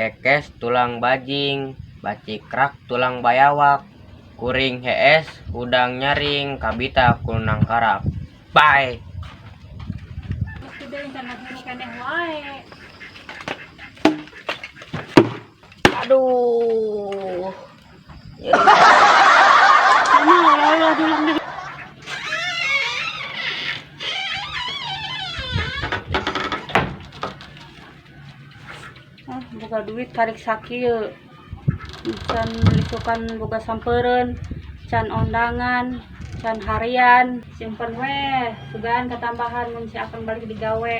Kekes tulang bajing, bacikrak tulang bayawak, kuring hees, hudang nyaring, kabita ku nangkarak. Bye. Aduh. Ah, boga duit karek sakieu. Can lisukan boga sampereun, can ondangan, can harian, simpen weh, sugan ketambahan mun si akang balik digawe.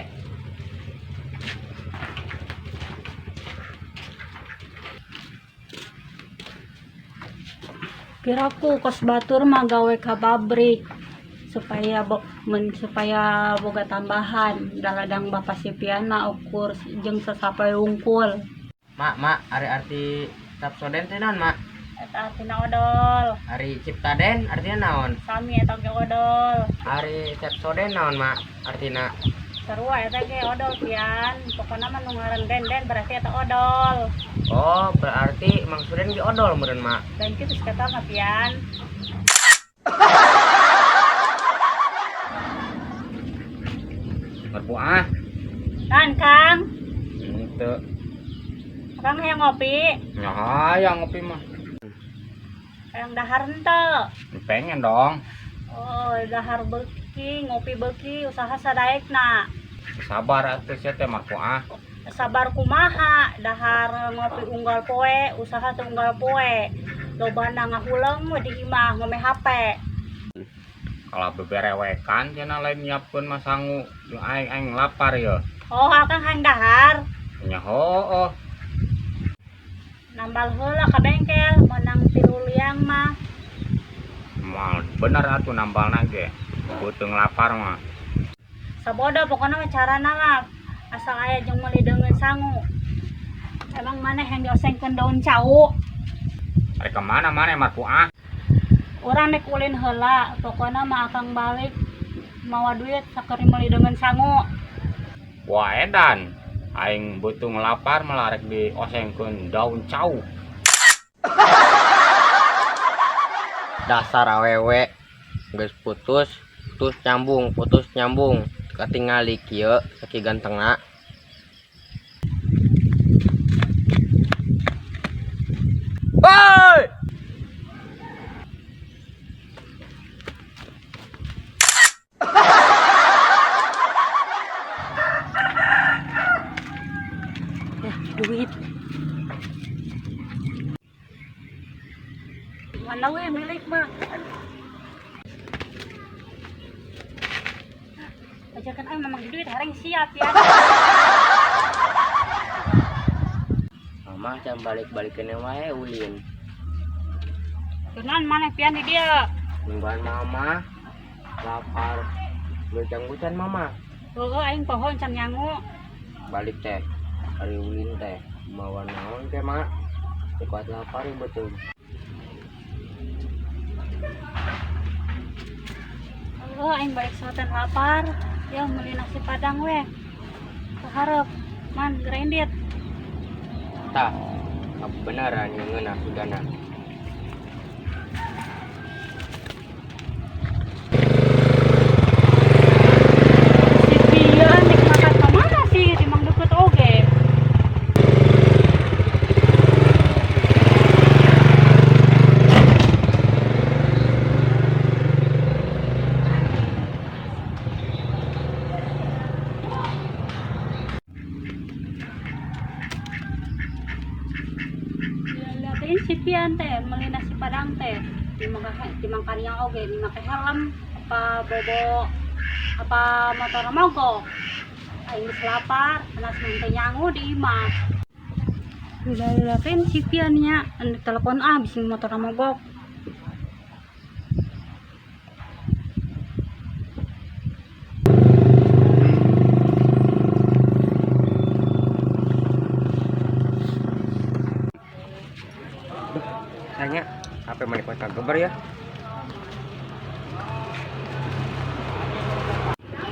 Piraku kos batur mah gawe ka pabrik supaya supaya boga tambahan daladang bapak si Piana ukur jeung sasapai wungkul. Mak, mak, ari arti Tapsoden teh naon, mak? Eta artina odol. Ari Ciptaden artinya naon? Sami eta ge odol. Ari Sepsoden naon, mak? Artina Sarua eta ge odol pian. Pokona mah nu ngaran den-den berarti eta odol. Oh, berarti Mang Suden ge odol meureun, mak. Dan kitu saketa mah pian. Merpuah. Kan Kang? Henteu. Kang hayang ngopi? Nya hayang ngopi mah. Hayang dahar henteu? Pengen dong. Oh, dahar beuki, ngopi beuki, usaha sadaekna. Sabar atuh sia teh marpuah. Sabar kumaha, dahar ngopi unggal poe, usaha teh unggal poe. Lobana ngahuleng we di imah ngome HP. Kalau beberewekan cenah lain nyiapkeun mah sangu jeung aing aing lapar ye. Oh, akang hayang dahar. Nya hooh. Nambal heula ka bengkel, meunang 3 liang mah. Moal bener atuh nambalna ge. Beuteung lapar mah. Sabodo pokona mah carana mah asal aya jeung meuli deungeun sangu. Emang maneh yang diosengkeun daun cau? Arek ka mana maneh marpuah? Urang nek ulin heula, pokona mah akang balik mawa duit sakeur meuli deungeun sangu. Wah edan, aing beuteung lapar malah rek diosengkeun daun cau. Dasar awewe geus putus, putus nyambung, putus nyambung. Katingali kieu sakieu gantengna. Woi! Ya, duit. Mana we milik mah? Ajakan aing memang duit hareng siap ya. Mama can balik-balikeun wae ulin. Kenan maneh pian di dieu? Nungguan mama. Lapar. Gucang-gucan mama. Heueuh aing pohon can nyangu. Balik teh. Ari ulin teh mawa naon teh mak? Kuat lapar ieu betul. Oh, aing balik soten lapar. Ya meuli nasi padang we. Kaharep man gerendit. Tah, beneran yang ngeunah sudana. Si Pian nek makan ka mana sih? Di mang deket oge. Liatin si Pian teh meuli nasi padang teh di mangkania oge di make helm apa bobo apa motor mogok. Aing geus lapar, panas mun teh nyangu di imah. Liatin si Pian nya, anu telepon ah bisi motor mogok. Tanya, apa yang menikmati kabar ya?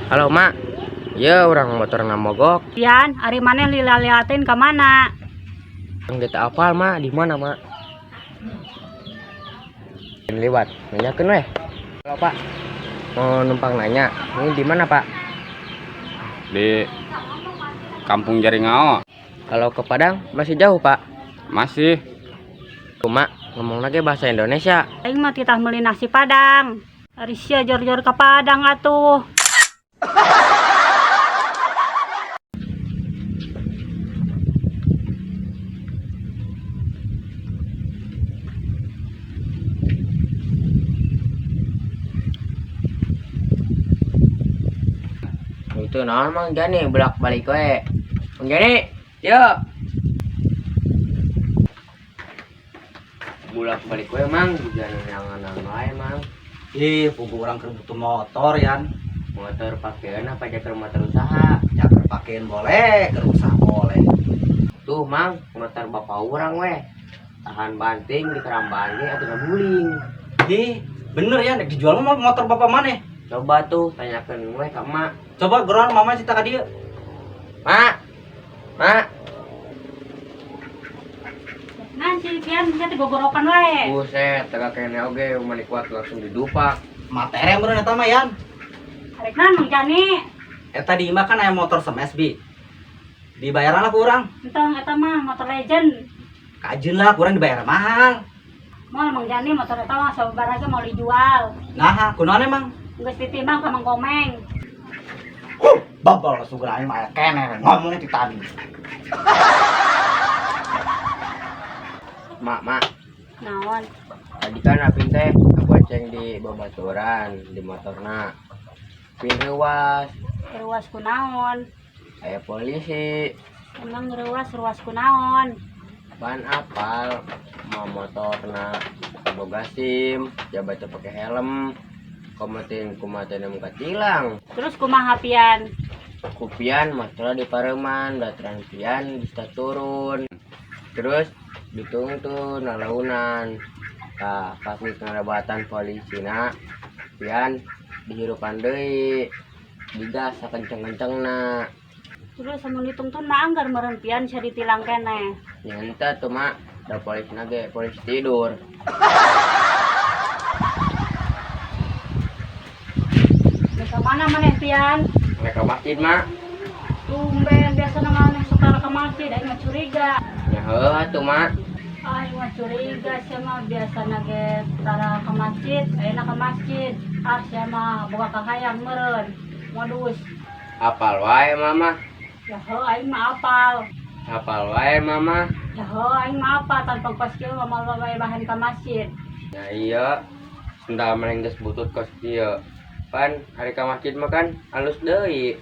Halo mak, ya orang motor mogok. Pian, ari maneh lila-liatin ka mana? Yang kita apal mah di mana mak? Lewat, nanyakeun weh. Halo Pak, mau numpang nanya, ini di mana Pak? Di Kampung Jaringao. Kalau ke Padang masih jauh Pak. Masih. Cuma ngomong lagi bahasa Indonesia. Aing mah titah meuli nasi Padang. Ari sia jor-jor ka Padang atuh. Itu naon Mang Jani bolak-balik we. Mang Jani, yuk. Bolak-balik we Mang, jangan nangan wae Mang. Ih, pugu urang keur butuh motor yan. Motor pakean apa aja ke motor usaha? Ya keur pakean boleh, keur usaha boleh. Tuh Mang, motor bapak urang weh. Tahan banting di keramban ge atuh guling. Ih, bener ya, nek dijual mah motor bapak maneh. Coba tuh tanyakeun we ka emak. Coba geroan mama cita ka dieu. Mak. Mak. Nanti pian sia teh gogorokan wae. Buset, tegak kene oge mani kuat langsung didupak. Materi meureun eta mah yan. Arek naon Mang Jani? Eta di imah kan aya motor semes bi. Dibayaran lah ku urang. Entong eta mah motor legend. Kajeun lah ku urang dibayar mahal. Moal Mang Jani motor eta mah sababaraha ge mau dijual. Nah, kunaon emang? Geus ditimbang ka Mang Komeng. Huh, babal sugan aing mah aya keneh ngomong ti tadi. Mak, mak. Naon? Tadi kan Apin teh bonceng di babaturan di motorna. Pin reuas, Ruas kunaon? aya polisi, Emang ruas ruas kunaon? ban apal, ma motorna boga SIM, jabat teu pake helm. Kometin kumaten muka tilang. Terus kumaha pian? Kupian motorna di pareman, daturan pian bisa turun. Terus ditungtun nalaunan. Tah pas geus ngarebatan polisina, pian dihirupan deui. Digas sakenceng-kencengna. Terus amun ditungtun mah anggar meureun pian sia ditilang keneh. Nya henteu tuh mak, da polisina ge polisi tidur. Rek ka mana maneh pian? Mereka masjid mak. Tumben biasana maneh suka ka masjid aing mah curiga. Nya heuh atuh mak. Aing mah curiga sia mah biasana ge tara ka masjid, ayeuna ka masjid. Ah sia mah boga kahayang meureun. Modus. Apal wae mama. Ya heuh aing mah apal. Apal wae mama. Ya heuh aing mah apal tanpa kos kieu mah moal wae bahan ka masjid. Ya iya. Sendal maneh geus butut kos kieu. Pan hari ka masjid mah kan alus deui.